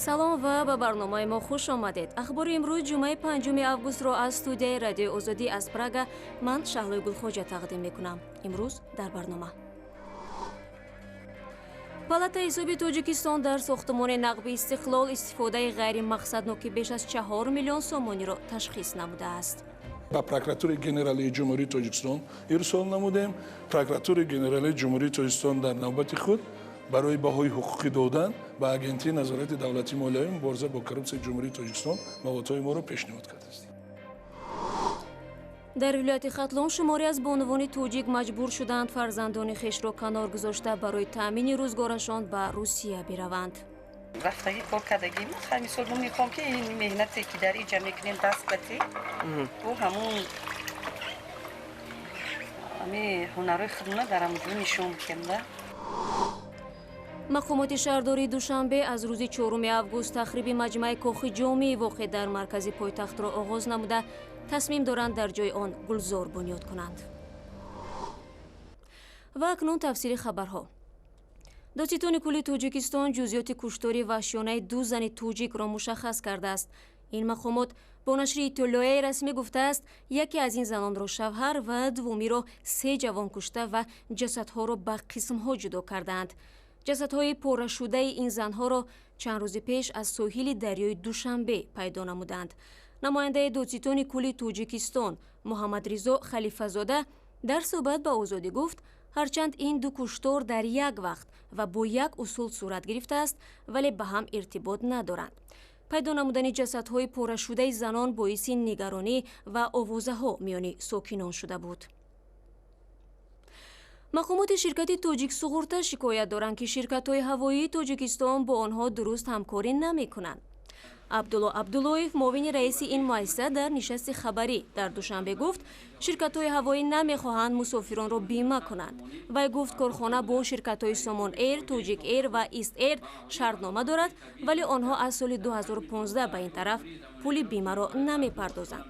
Салом ва ба барномаи мо хуш омадед. Ахбори имрӯз, ҷумъаи 5 августро, аз студияи Радиои Озодӣ аз Прага ман, Шаҳлои Гулхоҷа, тақдим мекунам. Имрӯз дар барнома: Палатаи ҳисоби Тоҷикистон дар сохтмони нақби Истиқлол истифодаи ғайримақсадноки беш аз 4 миллион сомониро ташхис намудааст. Ба Прокуратураи Генералии Ҷумҳурии Тоҷикистон ирсол намудем. Прокуратураи Генералии Ҷумҳурии Тоҷикистон дар навбати худ барои баҳои ҳуқуқӣ додан ба Агентии назорати давлатии молиявӣ, мубориза бо коррупсияи Ҷумҳурии Тоҷикистон маводҳои моро пешниҳод кардааст. Дар вилояти Хатлон шуморе аз бонувони тоҷик маҷбур шуданд фарзандони хешро канор гузошта, барои таъмини рӯзгорашон ба Русия бираванд. Рафтагӣ, кор кардагӣ. Мисол, мо мехоҳем, ки ин меҳнате, ки дар иҷа мекунем, даст қатӣ бо ҳамун ҳами ҳунарҳои худмона дар ҳамуҷо нишон бидем да. Мақомоти шаҳрдории Душанбе аз рӯзи 4 август тахриби маҷмӯаи Кохи Ҷомӣ, воқеъ дар маркази пойтахтро, оғоз намуда, тасмим доранд дар ҷои он гулзор бунёд кунанд. Ва акнун тафсири хабарҳо. Додситони кулли Тоҷикистон ҷузъиёти куштори ваҳшиёнаи ду зани тоҷикро мушаххас кардааст. Ин мақомот бо нашри иттилоияи расмӣ гуфтааст, яке аз ин занонро шавҳар ва дуввумиро се ҷавон кушта ва ҷасадҳоро ба қисмҳо ҷудо кардаанд. Ҷасадҳои порашудаи ин занҳоро чанд рӯзи пеш аз соҳили дарёи Душанбе пайдо намуданд. Намояндаи додситони кулли Тоҷикистон Муҳаммадризо Халифазода дар суҳбат ба Озодӣ гуфт, ҳарчанд ин ду куштор дар як вақт ва бо як усул сурат гирифтааст, вале ба ҳам иртибот надоранд. Пайдо намудани ҷасадҳои порашудаи занон боиси нигаронӣ ва овозаҳо миёни сокинон шуда буд. Мақомоти ширкати Тоҷиксуғурта шикоят доранд, ки ширкатҳои ҳавоии Тоҷикистон бо онҳо дуруст ҳамкорӣ намекунанд. Абдулло Абдуллоев, муовини раиси ин муассиса, дар нишасти хабарӣ дар Душанбе гуфт, ширкатҳои ҳавоӣ намехоҳанд мусофиронро бима кунанд. Вай гуфт, корхона бо ширкатҳои Сомон Эйр, Тоҷик Эйр ва Ист Эйр шартнома дорад, вале онҳо аз соли 2015 ба ин тараф пули бимаро намепардозанд.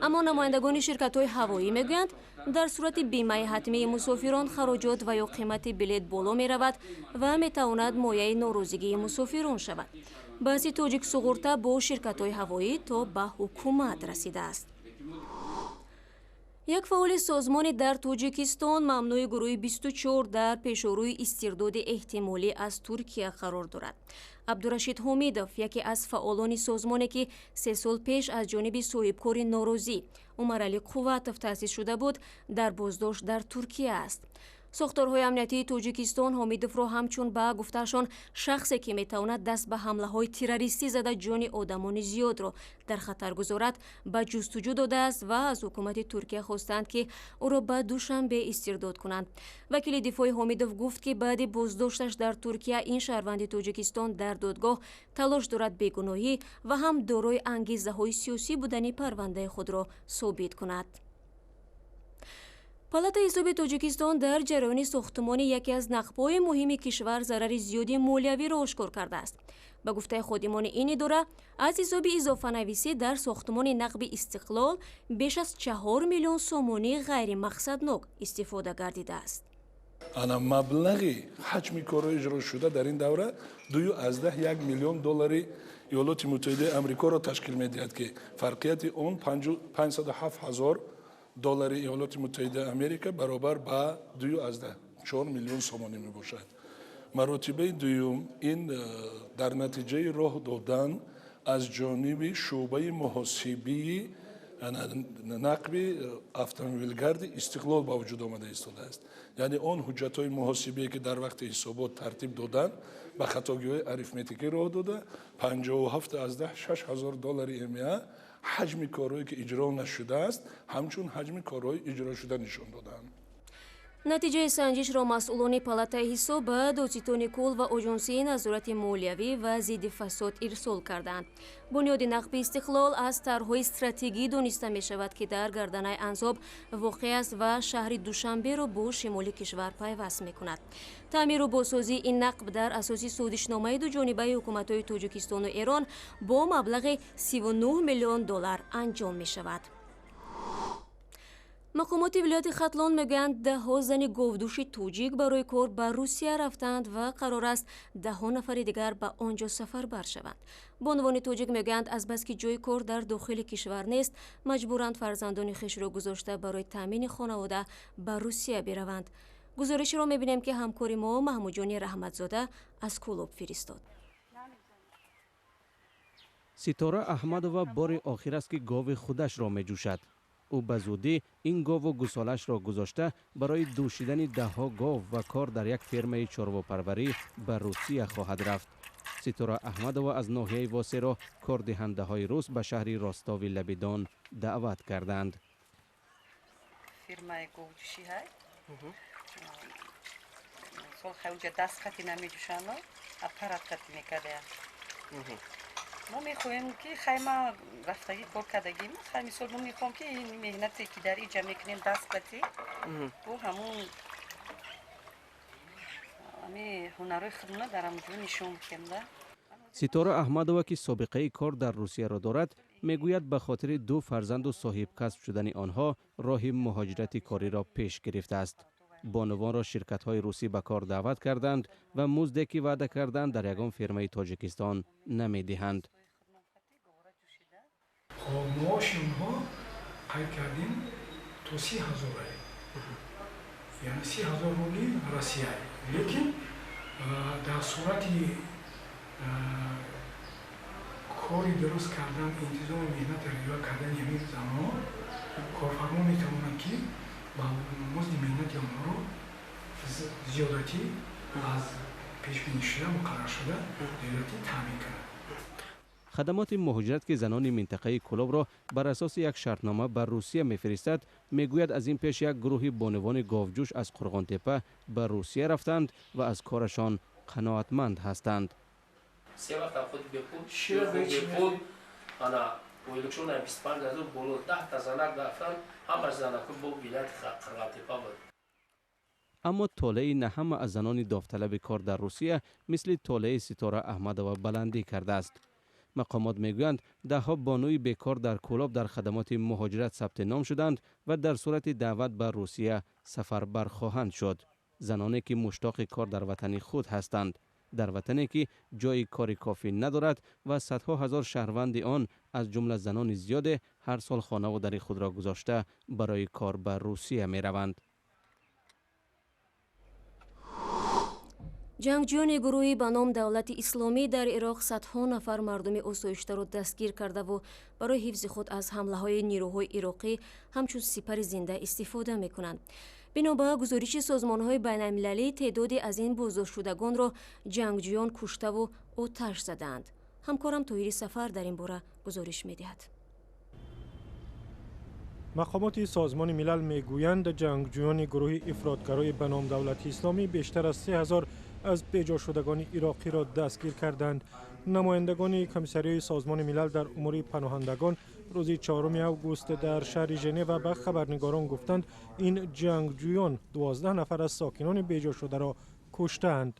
Аммо намояндагони ширкатҳои ҳавоӣ мегӯянд, дар сурати бимаи ҳатмии мусофирон хароҷот ва ё қимати билет боло меравад ва метавонад мояи норозигии мусофирон шавад. Баҳси Тоҷик Суғурта бо ширкатҳои ҳавоӣ то ба ҳукумат расидааст. Як фаъоли созмони дар Тоҷикистон мамнӯи гурӯҳи 24 дар пешорӯи истирдоди эҳтимолӣ аз Туркия қарор дорад. Абдурашид Ҳомидов, яке аз фаъолони созмоне, ки 3 сол пеш аз ҷониби соҳибкори норозӣ Умаралӣ Қувватов таъсис шуда буд, дар боздошт дар Туркия аст. Сохторҳои амниятии Тоҷикистон Ҳомидовро ҳамчун, ба гуфтаашон, шахсе, ки метавонад даст ба ҳамлаҳои террористӣ зада, ҷони одамони зиёдро дар хатар гузорад, ба ҷустуҷӯ додааст ва аз ҳукумати Туркия хостанд, ки ӯро ба Душанбе истирдод кунанд. Вакили дифои Ҳомидов гуфт, ки баъди боздошташ дар Туркия ин шаҳрванди Тоҷикистон дар додгоҳ талош дорад бегуноҳӣ ва ҳам дорои ангезаҳои сиёсӣ будани парвандаи худро собит кунад. Палатаи ҳисоби Тоҷикистон дар ҷараёни сохтмони яке аз нақбҳои муҳими кишвар зарари зиёди молиявиро ошкор кардааст. Ба гуфтаи ходимони ин идора, аз ҳисоби изофанависӣ дар сохтмони нақби Истиқлол беш аз 4 миллион сомонӣ ғайримақсаднок истифода гардидааст. Ана маблағи ҳаҷми корҳои иҷрошуда дар ин давра 2,1 миллион доллари Иёлоти Муттаҳидаи Амрикоро ташкил медиҳад, ки фарқияти он 507 ҳазор доллари Иёлоти Муттаҳидаи Америка, баробар ба 2,4 миллион сомонӣ мебошад. Маротибаи дуюм ин дар натиҷаи роҳ додан аз ҷониби шӯъбаи муҳосибии нақби автомобилгарди Истиқлол ба вуҷуд омада истодааст. Яъне он ҳуҷҷатҳои муҳосибие, ки дар вақти ҳисобот тартиб доданд, ба хатогиҳои арифметикӣ роҳ дода, 57,6 ҳазор доллари ИМА ҳаҷми корҳое, ки иҷро нашудааст, ҳамчун ҳаҷми корҳои иҷрошуда нишон доданд. Натиҷаи санҷишро масъулони палатаи ҳисоб ба додситони кул ва Оҷонсии назорати молиявӣ ва зидди фасод ирсол карданд. Бунёди нақби Истиқлол аз тарҳҳои стратегӣ дониста мешавад, ки дар гарданаи Анзоб воқеъ аст ва шаҳри Душанберо бо шимоли кишвар пайваст мекунад. Таъмиру бозсозии ин нақб дар асоси созишномаи дуҷонибаи ҳукуматҳои Тоҷикистону Эрон бо маблағи 39 миллион доллар анҷом мешавад. Мақомоти вилояти Хатлон мегӯянд, даҳҳо зани говдӯши тоҷик барои кор ба Русия рафтанд ва қарор аст даҳҳо нафари дигар ба он ҷо сафарбар шаванд. Бонувони тоҷик мегӯянд, азбаски ҷои кор дар дохили кишвар нест, маҷбуранд фарзандони хешро гузошта барои таъмини хонавода ба Русия бираванд. Гузориширо мебинем, ки ҳамкори мо Маҳмудҷони Раҳматзода аз Кӯлоб фиристод. Ситора Аҳмадова бори охир аст, ки гови худашро меҷӯшад. Ӯ ба зудӣ ин гову гусолашро гузошта барои дӯшидани даҳҳо гов ва кор дар як фермаи чорвопарварӣ ба Русия хоҳад рафт. Ситора Аҳмадова аз ноҳияи Восеро кордиҳандаҳои рус ба шаҳри Ростови лаби Дон даъват карданд. Фирмаи говдӯшӣ ҳай сол хай даст қати намеҷӯшанд, аппарат қати мекардая. Мо мехоҳем, ки хайма рафтагӣ кор кардагим, хай мисол мо мехоҳем, ки ин меҳнате, ки дар иҷа мекунем даст қати, бо ҳамун ами ҳунарҳои худмона дар ҳамонҷо нишон бидем да. Ситора Аҳмадова, ки собиқаи кор дар Русияро дорад, мегӯяд, ба хотири ду фарзанду соҳибкасб шудани онҳо роҳи муҳоҷирати кориро пеш гирифтааст. Бонувонро ширкатҳои русӣ ба кор даъват карданд ва музде, ки ваъда карданд, дар ягон фирмаи Тоҷикистон намедиҳанд. Маоши онҳо қайд кардем то 30 000, яъне 30 000 рубли Россия, лекин дар сурати кори дуруст кардан, интизоми меҳнатро риоя кардани ҳамин занон, корфармо метавонад, ки ба музди меҳнати онҳоро зиёдатӣ аз пешбинишуда, муқарраршуда зиёдатӣ таъмин кунад. Хадамоти муҳоҷират, ки занони минтақаи Кӯлобро бар асоси як шартнома ба Русия мефиристад, мегӯяд, аз ин пеш як гурӯҳи бонувони говҷӯш аз Қурғонтеппа ба Русия рафтанд ва аз корашон қаноатманд ҳастанд. Се вақт худ бепул, бепул, ана ойлукшон 25 000 боло, 10 та занак рафтан, ҳамаш занаку бо вилояти Қурғонтеппа буд. Аммо толеи на ҳама аз занони довталаби кор дар Русия мисли толеи Ситора Аҳмадова баландӣ кардааст. Мақомот мегӯянд, даҳҳо бонуи бекор дар Кӯлоб дар хадамоти муҳоҷират сабти ном шуданд ва дар сурати даъват ба Русия сафарбар хоҳанд шуд. Заноне, ки муштоқи кор дар ватани худ ҳастанд, дар ватане, ки ҷои кори кофӣ надорад ва садҳо ҳазор шаҳрванди он, аз ҷумла занони зиёде, ҳар сол хонаву дари худро гузошта барои кор ба Русия мераванд. Ҷангҷӯёни гурӯҳи ба ном Давлати Исломӣ дар Ироқ садҳо нафар мардуми осоиштаро дастгир кардаву барои ҳифзи худ аз ҳамлаҳои нирӯҳои ироқӣ ҳамчун сипари зинда истифода мекунанд. Бино ба гузориши созмонҳои байналмилалӣ, теъдоде аз ин боздоштшудагонро ҷангҷӯён куштаву оташ задаанд. Ҳамкорам Тоҳири Сафар дар ин бора гузориш медиҳад. Мақомоти Созмони Милал мегӯянд, ҷангҷӯёни гурӯҳи ифротгарои ба ном Давлати Исломӣ бештар аз 3000 аз беҷошудагони ироқиро дастгир карданд. Намояндагони Комиссариёи Созмони Милал дар умури паноҳандагон рӯзи 4 август дар шаҳри Женева ба хабарнигорон гуфтанд, ин ҷангҷӯён 12 нафар аз сокинони беҷошударо куштаанд.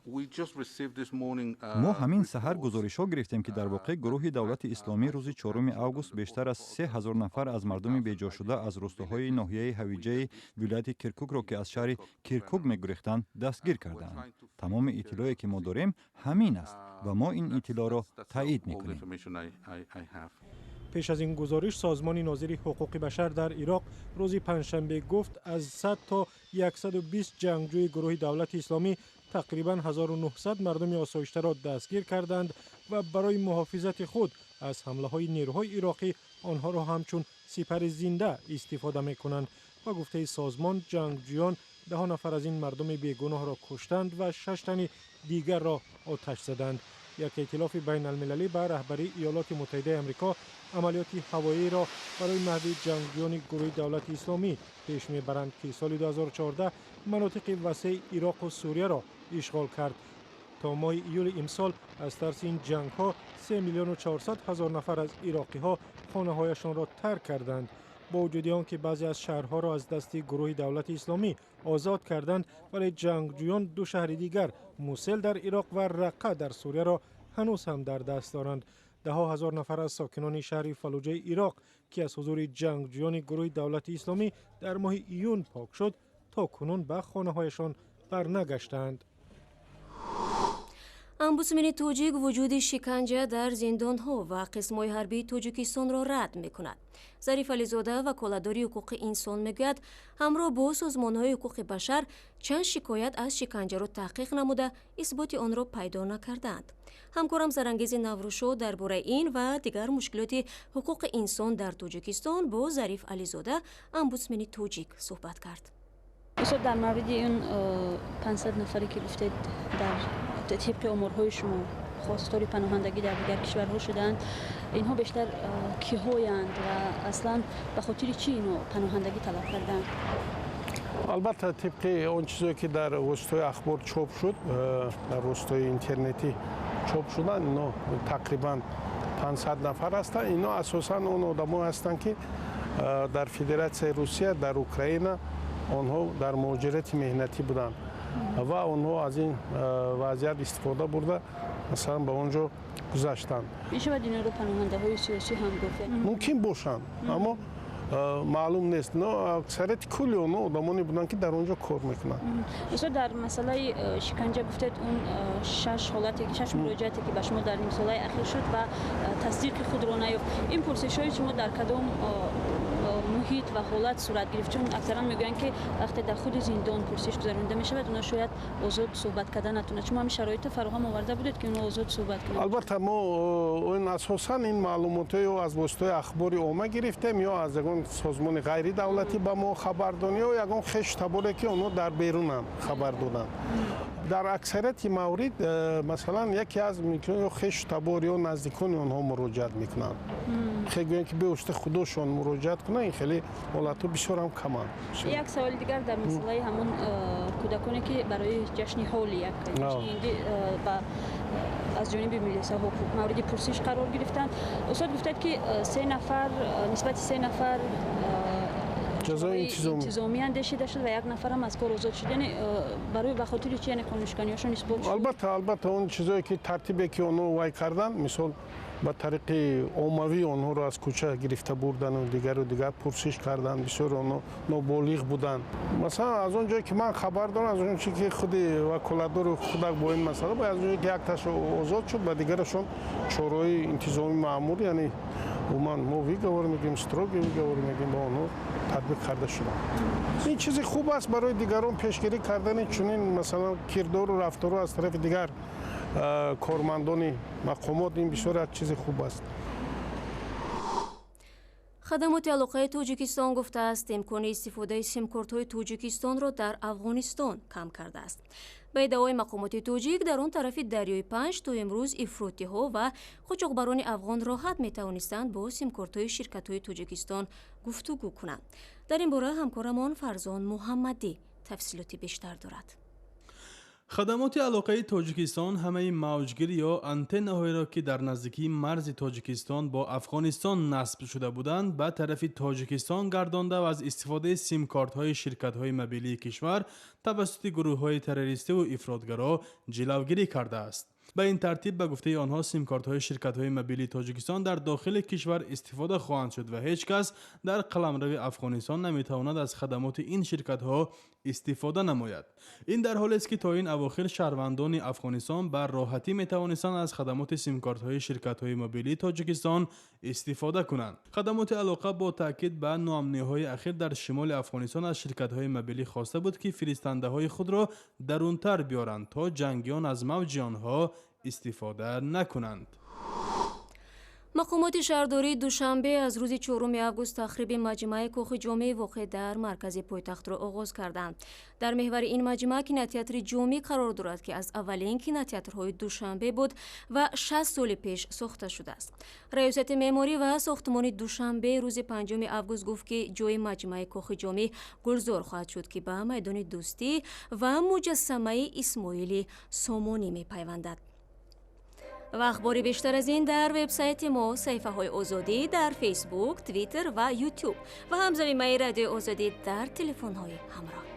Мо ҳамин саҳар гузоришҳо гирифтем, ки дар воқеъ гурӯҳи Давлати Исломӣ рӯзи 4 август бештар аз 3000 нафар аз мардуми беҷошуда аз рӯстоҳои ноҳияи Ҳавиҷаи вилояти Киркукро, ки аз шаҳри Киркук мегурехтанд, дастгир кардаанд. Тамоми иттилоъе, ки мо дорем, ҳамин аст ва мо ин иттилоъро таъид мекунем. Пеш аз ин гузориш, Созмони нозири ҳуқуқи башар дар Ироқ рӯзи панҷшанбе гуфт, аз 100 то 120 ҷангҷӯи гурӯҳи Давлати Исломӣ тақрибан 1900 мардуми осоиштаро дастгир карданд ва барои муҳофизати худ аз ҳамлаҳои нерӯҳои ироқӣ онҳоро ҳамчун сипари зинда истифода мекунанд. Ба гуфтаи созмон, ҷангҷӯён даҳо нафар аз ин мардуми бегуноҳро куштанд ва шаш тани дигарро оташ заданд. Як эътилофи байналмилалӣ ба раҳбарии Иёлоти Муттаҳидаи Амрико амалиёти ҳавоиро барои маҳви ҷангҷӯёни гурӯҳи Давлати Исломӣ пеш мебаранд, ки соли 2014 манотиқи васеи Ироқу Сурияро ишғол кард. То моҳи июли имсол аз тарси ин ҷангҳо 3 миллиону 400 ҳазор нафар аз ироқиҳо хонаҳояшонро тарк карданд. Бо вуҷуди он ки баъзе аз шаҳрҳоро аз дасти гурӯҳи Давлати Исломӣ озод карданд, вале ҷангҷӯён ду шаҳри дигар, Мусел дар Ироқ ва Рақа дар Сурияро, ҳанӯз ҳам дар даст доранд. Даҳҳо ҳазор нафар аз сокинони шаҳри Фаллуҷаи Ироқ, ки аз ҳузури ҷангҷӯёни гурӯҳи Давлати Исломӣ дар моҳи июн пок шуд, то кунун ба хонаҳояшон барнагаштаанд. Омбудсмени тоҷик вуҷуди шиканҷа дар зиндонҳо ва қисмҳои ҳарбии Тоҷикистонро рад мекунад. Зариф Ализода, ваколатдори ҳуқуқи инсон, мегӯяд, ҳамроҳ бо созмонҳои ҳуқуқи башар чанд шикоят аз шиканҷаро таҳқиқ намуда, исботи онро пайдо накардаанд. Ҳамкорам Зарангези Наврӯзшо дар бораи ин ва дигар мушкилоти ҳуқуқи инсон дар Тоҷикистон бо Зариф Ализода, омбудсмени тоҷик, суҳбат кард. Устод, дар мавриди ин 500 нафаре, ки гуфтед, дар тибқи оморҳои шумо хостори паноҳандагӣ дар дигар кишварҳо шудаанд, инҳо бештар киҳоянд ва аслан ба хотири чӣ ино паноҳандагӣ талаб карданд? Албатта, тибқи он чизое, ки дар воситаҳои ахбор чоп шуд, дар воситаҳои интернетӣ чоп шуданд, ино тақрибан 500 нафар ҳастанд. Ино асосан он одамое ҳастанд, ки дар Федератсияи Русия, дар Украина онҳо дар муҳоҷирати меҳнатӣ буданд ва онҳо аз ин вазъият истифода бурда, масалан, ба он ҷо гузаштанд. Мешавад инро паноҳандаҳои сиёсӣ ҳам гуфт? Мумкин бошанд, аммо маълум нест. Но аксарияти кулли онҳо одамоне буданд, ки дар он ҷо кор мекунанд. Устод, дар масъалаи шиканҷа гуфтед, он шаш ҳолате, шаш муроҷиате, ки ба шумо дар нимсолаи ахир шуд ва тасдиқи худро наёфт, ин пурсишҳои шумо дар кадом муҳит ва ҳолат сурат гирифт? Чун аксаран мегӯянд, ки вақте дар худи зиндон пурсиш гузаронида мешавад, онҳо шояд озод суҳбат карда натавонанд. Шумо ҳамин шароитро фароҳам оварда будед, ки онҳо озод суҳбат кунанд? Албатта, мо асосан ин маълумотҳо ё аз воситаҳои ахбори омма гирифтем, ё аз ягон созмони ғайридавлатӣ ба мо хабар дод, ё ягон хешу таборе, ки онҳо дар берунанд, хабар доданд. Дар аксарияти маврид, масалан, яке аз ё хешу табор, ё наздикони онҳо муроҷиат мекунанд. Хе гӯянд, ки бевосита худошон муроҷиат кунанд, ин хеле ҳолатҳо бисёр ҳам каманд. Як саволи дигар дар масъалаи ҳамон кӯдаконе, ки барои ҷашни Ҳоли, як ҷашни ҳиндӣ, ба аз ҷониби милисаҳо мавриди пурсиш қарор гирифтанд. Устод, гуфтед, ки се нафар, нисбати се нафар ҷазои интизомӣ андешида шуд ва як нафарам аз кор озод шуд. Яъне барои ба хотири чи, яъне қонуншиканиҳошон исбот шуд? Албатта, албатта, он чизое, ки тартибе, ки онҳо вай карданд, мисол, ба тариқи оммавӣ онҳоро аз кӯча гирифта бурдану дигару дигар пурсиш карданд, бисёр онҳо ноболиғ буданд. Масалан, аз он ҷое, ки ман хабар дорам, аз он чизе, ки худи ваколатдору худак бо ин масъала, аз он ҷое, ки якташ озод шуд, ба дигарашон чораҳои интизомӣ маъмур, яъне умуман мо выговор мегӯем, строгий выговор мегӯем, ба онҳо татбиқ карда шуданд. Ин чизи хуб аст барои дигарон, пешгирӣ кардани чунин, масалан, кирдору рафтору аз тарафи дигар кормандони мақомот. Ин бисёр як чизи хуб аст. Хадамоти алоқаи Тоҷикистон гуфтааст, имкони истифодаи симкортҳои Тоҷикистонро дар Афғонистон кам кардааст. Ба иддаои мақомоти тоҷик, дар он тарафи дарёи Панҷ то имрӯз ифротиҳо ва қочоқбарони афғон роҳат метавонистанд бо симкортҳои ширкатҳои Тоҷикистон гуфтугӯ кунанд. Дар ин бора ҳамкорамон Фарзон Муҳаммадӣ тафсилоти бештар дорад. Хадамоти алоқаи Тоҷикистон ҳамаи мавҷгир ё антеннаҳоеро, ки дар наздикии марзи Тоҷикистон бо Афғонистон насб шуда буданд, ба тарафи Тоҷикистон гардонда ва аз истифодаи симкортҳои ширкатҳои мобилии кишвар тавассути гурӯҳҳои террористиву ифротгаро ҷилавгирӣ кардааст. Ба ин тартиб, ба гуфтаи онҳо, симкортҳои ширкатҳои мобилии Тоҷикистон дар дохили кишвар истифода хоҳанд шуд ва ҳеҷ кас дар қаламрави Афғонистон наметавонад аз хадамоти ин ширкатҳо истифода намояд. Ин дар ҳолест, ки то ин авохир шаҳрвандони Афғонистон ба роҳатӣ метавонистанд аз хадамоти симкортҳои ширкатҳои мобилии Тоҷикистон истифода кунанд. Хадамоти алоқа бо таъкид ба ноамниҳои ахир дар шимоли Афғонистон аз ширкатҳои мобилӣ хоста буд, ки фиристандаҳои худро дарунтар биёранд, то ҷангиён аз мавҷи онҳо истифода накунанд. Мақомоти шаҳрдории Душанбе аз рӯзи 4 август тахриби маҷмааи Кохи Ҷомеи воқеъ дар маркази пойтахтро оғоз карданд. Дар меҳвари ин маҷмаъ кинотеатри Ҷомӣ қарор дорад, ки аз аввалин кинотеатрҳои Душанбе буд ва 60 соли пеш сохта шудааст. Раёсати меъморӣ ва сохтмони Душанбе рӯзи 5 август гуфт, ки ҷои маҷмааи Кохи Ҷомӣ гулзор хоҳад шуд, ки ба майдони Дӯстӣ ва муҷассамаи Исмоили Сомонӣ мепайвандад. Ва ахбори бештар аз ин дар вебсайти мо, саҳифаҳои Озодӣ дар Фейсбук, Твиттер ва Ютуб ва ҳамзамимаи Радиои Озодӣ дар телефонҳои ҳамроҳ.